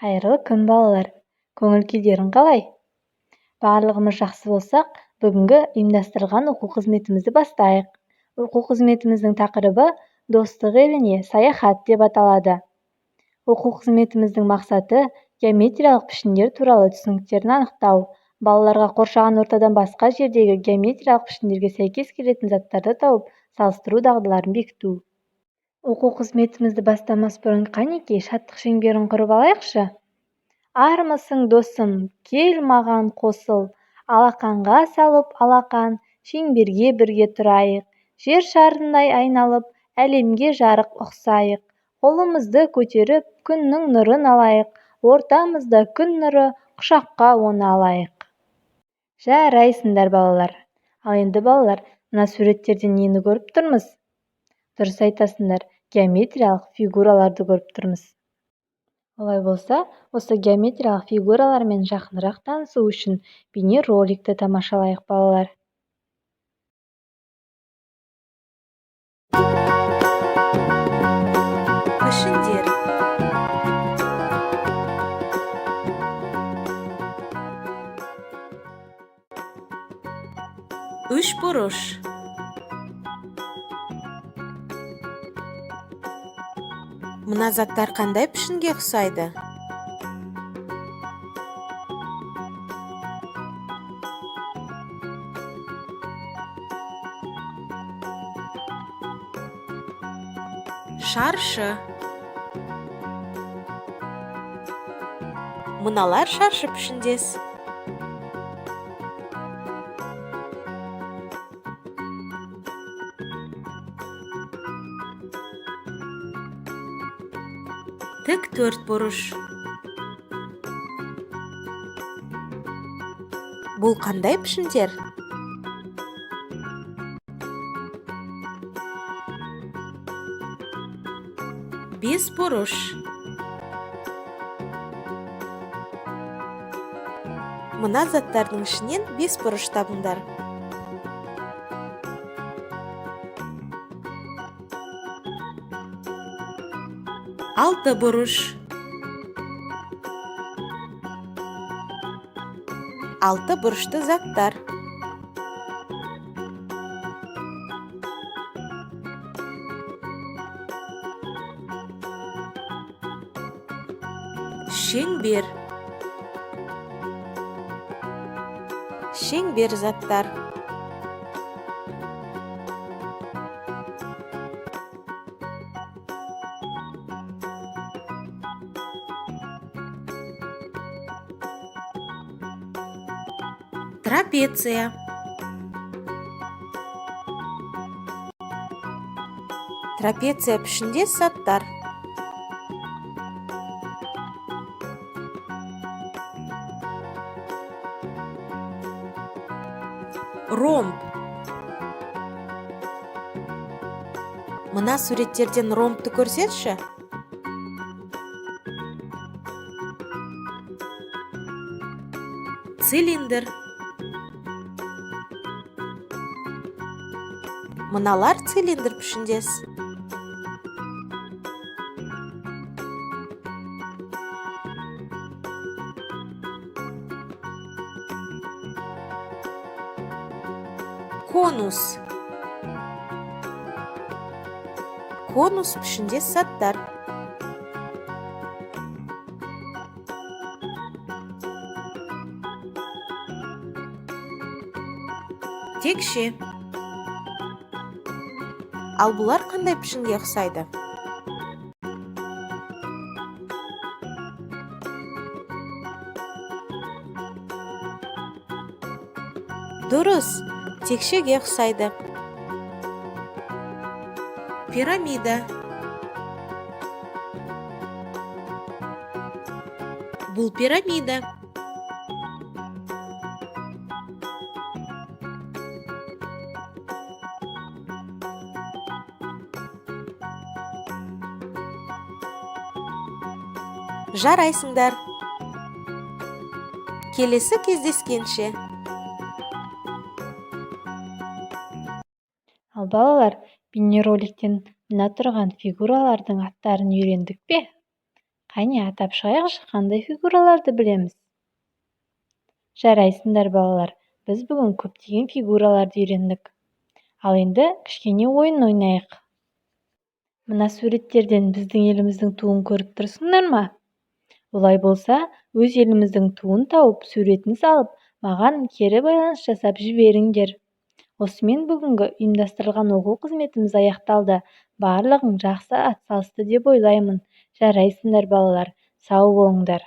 Қайырлы күн, балалар! Көңіл-күйлерің қалай? Барлығымыз жақсы болсақ, бүгінгі ұйымдастырылған оқу қызметімізді бастайық. Оқу қызметіміздің тақырыбы «Достық еліне саяхат» деп аталады. Оқу қызметіміздің мақсаты геометриялық пішіндер туралы түсініктерін анықтау, балаларға қоршаған ортадан басқа жердегі геометриялық пішіндерге сәйкес келетін заттарды тауып, салыстыру дағдыларын бекіту. Оқу қызметімізді бастамас бұрын, қанекей, шаттық шеңберін құрып алайықшы. Армысың, досым, кел маған қосыл, алақанға салып алақан, шеңберге бірге тұрайық, жер шарындай айналып, әлемге жарық ұқсайық, қолымызды көтеріп, күннің нұрын алайық, ортамызда күн нұры, құшаққа оны алайық. Жарайсыңдар, балалар! Ал енді, балалар, мына суреттерден нені көріп тұрмыз? Дұрыс айтасыңдар, геометриялық фигураларды көріп тұрмыз. Олай болса, осы геометриялық фигуралармен жақынырақ танысу үшін бейнероликті тамашалайық, балалар. Пішіндер. Үш бұрыш. Мына заттар қандай пішінге ұқсайды? Шаршы. Мыналар шаршы пішіндес. Тік төрт бұрыш. Бұл қандай пішіндер? Бес бұрыш. Мына заттардың ішінен бес бұрыш табыңдар. Алты бұрыш. Алты бұрышты заттар. Шеңбер. Шеңбер заттар. Трапеция. Трапеция пішіндес заттар. Ромб. Мына суреттерден ромбты көрсетші. Цилиндр. Мыналар цилиндр пішіндес. Конус. Конус пішіндес заттар. Текше. Ал бұлар қандай пішінге ұқсайды? Дұрыс, текшеге ұқсайды. Пирамида. Бұл пирамида. Жарайсыңдар! Келесі кездескенше! Ал, балалар, бейнероликтен мына тұрған фигуралардың аттарын үйрендік пе? Қане, атап шығайықшы, қандай фигураларды білеміз? Жарайсыңдар, балалар! Біз бүгін көптеген фигураларды үйрендік. Ал енді кішкене ойын ойнайық. Мына суреттерден біздің еліміздің туын көріп тұрсыңдар ма? Олай болса, өз еліміздің туын тауып, суретін салып, маған кері байланыс жасап жіберіңдер. Осымен бүгінгі ұйымдастырылған оқу қызметіміз аяқталды. Барлығың жақсы атсалысты деп ойлаймын. Жарайсыңдар, балалар! Сау болыңдар!